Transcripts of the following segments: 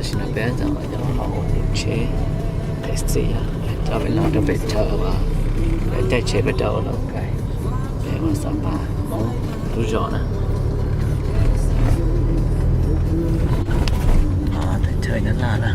Tam sim no peb tseem nyob hauv tsheb taxi, coj peb los rau pem chaw uas caij tsheb peb rau Lauj Kais, peb ua Xab Pas Hmoob lub zos na. Teb chaws Nyab Laj na.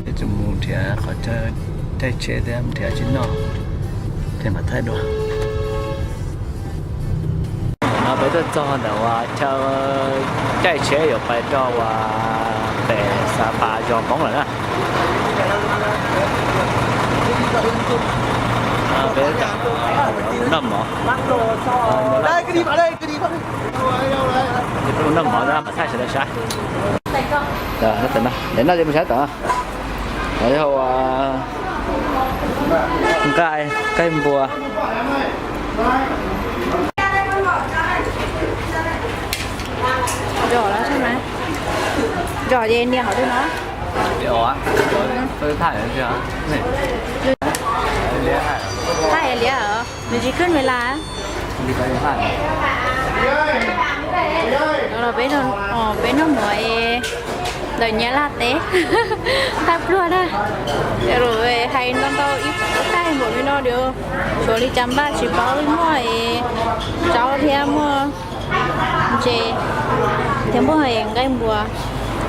Peb tseem mus nrhiav qhov chaw caij tsheb thiab mus nrhiav tsheb noj, ces mam thaij dua. No peb tuaj txog ntawm uas chaw caij tsheb yuav pais rau uas pem Xab Pas zos Hmoob lawm na. Peb noj mov, noj mov na, mam thaij sawv daws saib. Noj ces mus saib tom no, yog nqaij, nqaij npua. Giỏi lắm sao mà. Giỏi gì niềng hỏi tôi nói. Thaj liab hả? Nws tsis khwb ua li. Peb noj mov es ntawm Nyab Laj teb, thaij pluag na. Hais ntau ntau ib tais npaum li no diam, suav li cas npaj tsis paub, muaj es zaub thiab muaj ntses thiab muaj nqaij npua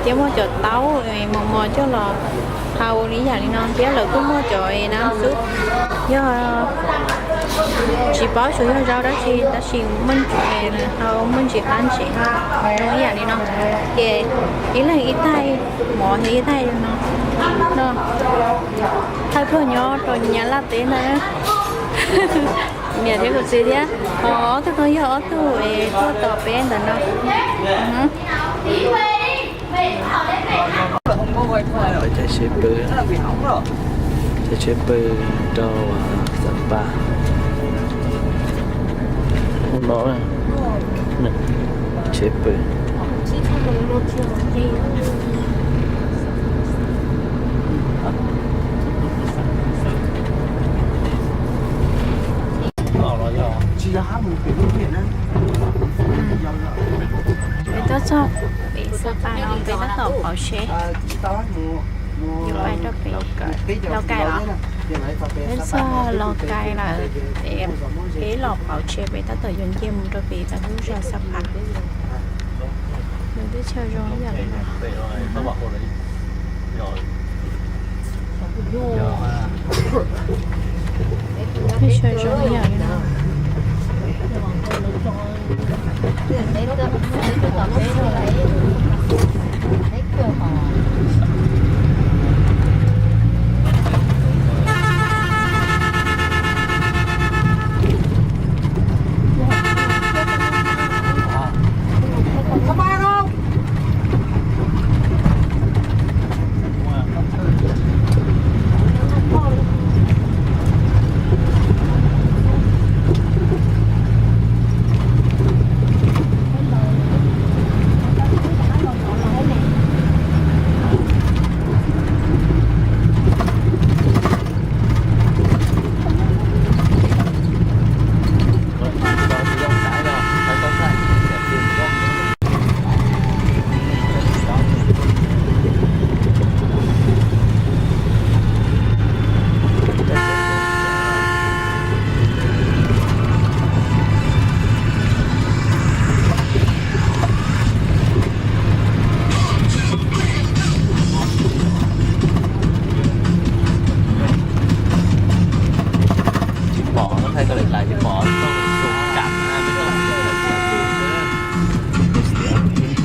thiab muaj cov taub mos mos coj los hau li yam li no thiab lawv kuj muaj cov nam xub, yog tsis paub xyov yog zaub dab tsi tab sis muaj ntses hau, muaj ntses qab ntses zoo ib yam li no. Ces ib leeg ib tais mov thiab ib tais no, thaij pluag nyob rau Nyab Laj teb ntag. Niam thiab kuv txiv thiab, ob tug no yog ob tug es tuaj tos peb ntawm no. Caij tsheb pw, caij tsheb pw rau Xab Pas. Ub no, tsheb pw. Peb tuaj txog pem Xab Pas no peb tab tom pauv tsheb yuav pais rau pem Lauj Kais los. Peb txog Lauj Kais lawm, peb los pauv tsheb, peb tab tom yuav nce mus rau pem lawv lub zos Xab Pas. Lawv teb chaws zoo ib yam li no. Teb chaws zoo ib yam li no. Tsis pom, thaij koj lawv hlais tsis pom, tau tus kam na, peb tau tus kam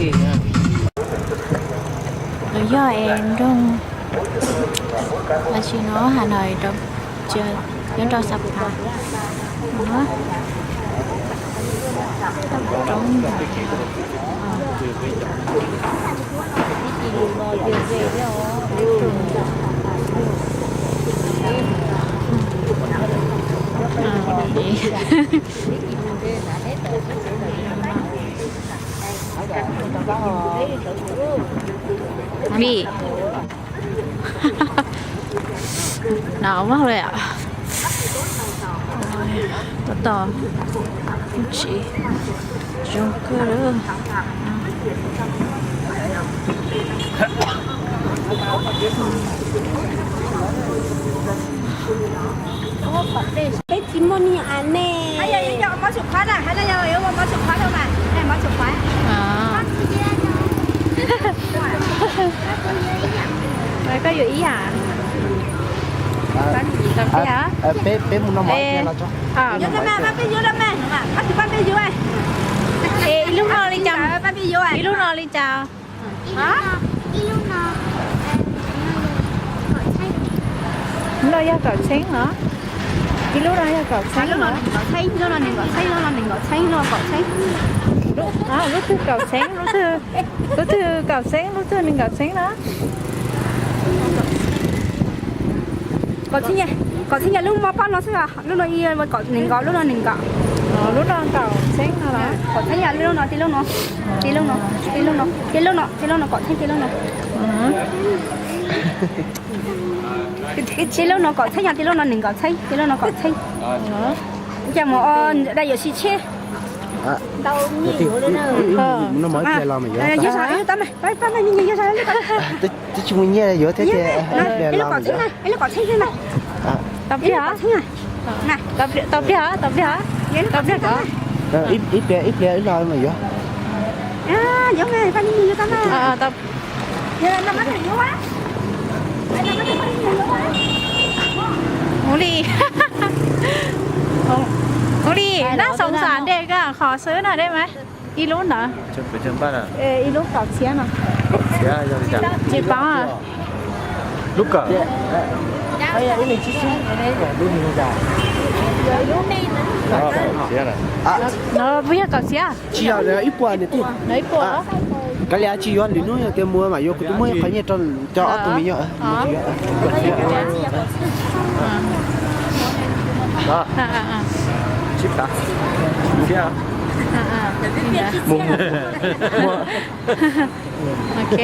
na. Lawv yog es nroog, lossis no Hà Nội rau, nyob rau Xab Pas. Roob ntawd. Vim no mog li, tab tom Tsis zoo kawg. Peb tsis muaj me nyuam ne. Koj yuav ib yam. Peb mus no mov. Ib lub no li cas? Ib lub no li cas? Lub no yog kaum txheeb los? Ib lub no yog kaum txheeb los? Lub no kaum txheeb, lub no kaum txheeb, lub twg kaum txheeb, lub twg, lub twg kaum txheeb, lub twg nees nkaum txheeb na? Kaum txheeb, kaum txheeb yog lub mov pob no xwb os. Lub no nees nkaum, lub no nees nkaum. Lub no kaum txheeb no los? Kaum txheeb yog lub no, ces lub no, ces lub no, ces lub no, ces lub no, ces lub no kaum txheeb, ces lub no. Ces lub no kaum txheeb yog ces lub no nees nkaum txheeb, ces lub no kaum txheeb. Ces mus dai yuam si tsheb. Twb tsis muaj nyiaj yuav thiab ces. Ib lub kaum txheeb na, ib lub kaum txheeb xwb na. Tau pliag, tau pliag, tau pliag, tau pliag ko. Ib pliag, ib pliag wb los mas yuav. Ua li, ua li, nab xoom xam dej koj qhov xwb no dej mas. Ib lub ntawd. Ib lub kaum txhiab no. Tsis paub. Lub kaum. No puas yog kaum txhiab? Tsis yog, ib puas niam tij. Kav liam tsis yuav, lwm hnub yog tias mus mas yuav, kuv twb muab qhov nyiaj rau cov ob tug me nyuam. Ok.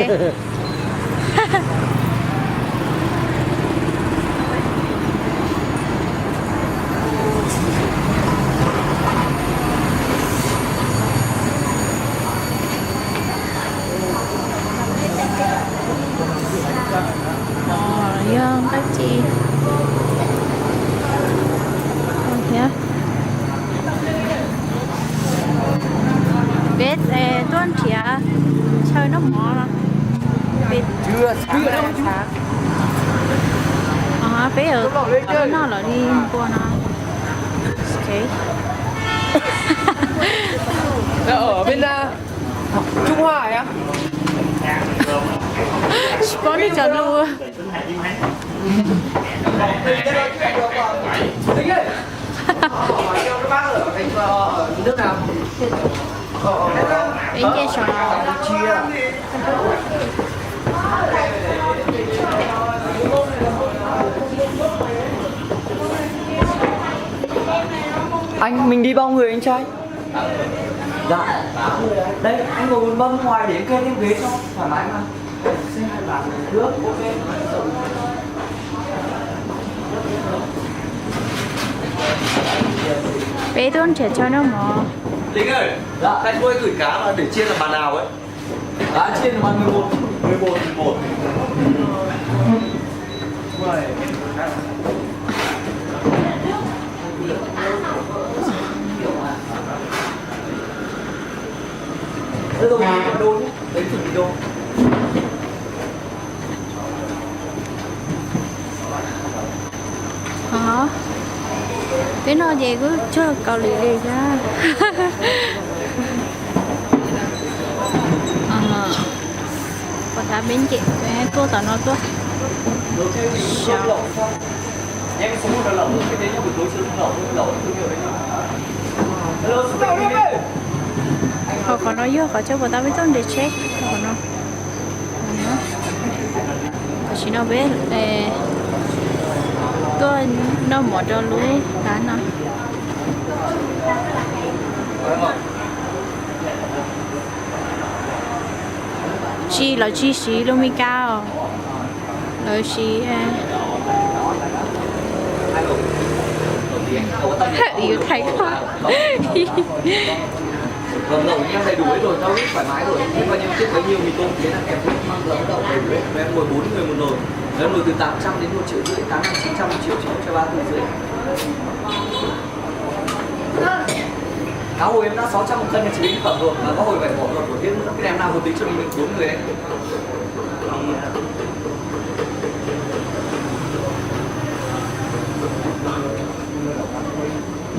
Yog dab tsi thiab? Peb tuaj nrhiav chaw noj mov no. Peb, peb yuav noj lawm li npua no. Tsis paub nej cov lus. Peb nce saum no. Anh, mình đi bao người anh trai? Dạ. Đây, anh ngồi bên ngoài để em kê thêm ghế cho thoải mái mà. Peb tuaj nrhiav chaw noj mov. Linh ơi, dạ, anh mua gửi cá mà để chia là bàn nào ấy? Cá chia là bàn mười một, mười một, mười một. Thế rồi mình đo nhé, đấy, chuẩn bị đo. Hov, peb no ces kuj tsuag Kaus Lim li thiab. Pom tas peb nce tuaj tom no tuaj. Ho qhov no yog qhov chaw puas tau peb tuaj nres tsheb qhov no. Tam sim no peb tuaj noj mov rau lub tab no. Tsis, lawv tsis siv lus Meskas os. Lawv siv Ui, khai kho. Còn lẩu anh em đầy đủ hết rồi, rau ít thoải mái rồi. Thế coi như trước bấy nhiêu mì tôm thế là kèm nước mắm lẩu đậu đầy đủ hết. Tụi em ngồi bốn người một nồi. Tụi em ngồi từ tám trăm đến một triệu rưỡi, tám trăm, chín trăm, một triệu, chín trăm ba, tư rưỡi. Cá hồi em đã sáu trăm một cân là chỉ đến phẩm rồi, mà cá hồi phải bỏ vào của thêm nữa. Cái này em đang hợp lý cho mình bốn người đấy.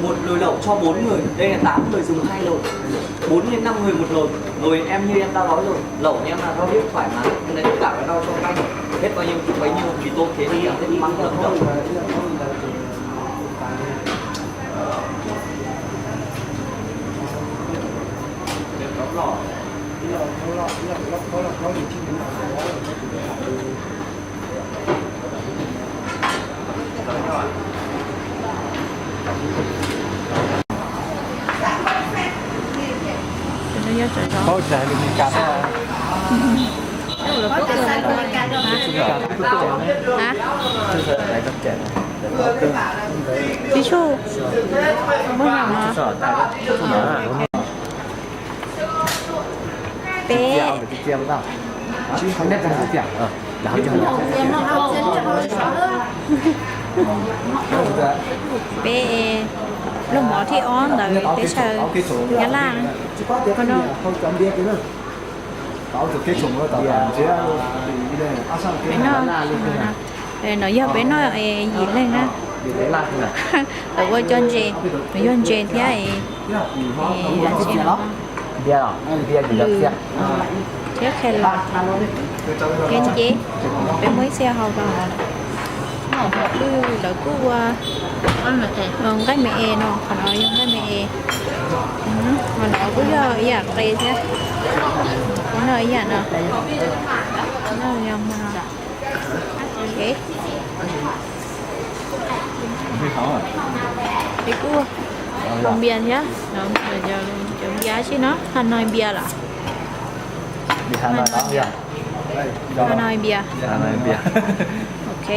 Một nồi lẩu cho bốn người, đây là tám người dùng hai nồi. Bốn đến năm người một nồi. Nồi em như em đã nói rồi, lẩu anh em là rau riếc thoải mái, nên tất cả là rau trong canh. Hết bao nhiêu chục bấy nhiêu, mì tôm thế thì em sẽ mắm lẩu. Hả? Tissu. Muab nag no. Peb. Peb pluag mov thib ob ntawm teb chaws Nyab Laj no. Peb noj, no yog peb noj yim leej na. Lawv ua cov ntses, nws yog ntses thiab. Lwm thiab khe los thiab nceb, peb muaj ib txhia hau rau hauv. Lwm lawv kuj ua nqaij me es no, qhov no yog nqaij me es. Qhov no kuj yog ib yam qe thiab. Noj ib yam no. Noj yog hmo no. Peb kuj haus npias thiab, cov npias tsi no, Hanoi npias los? Hanoi npias. Ok.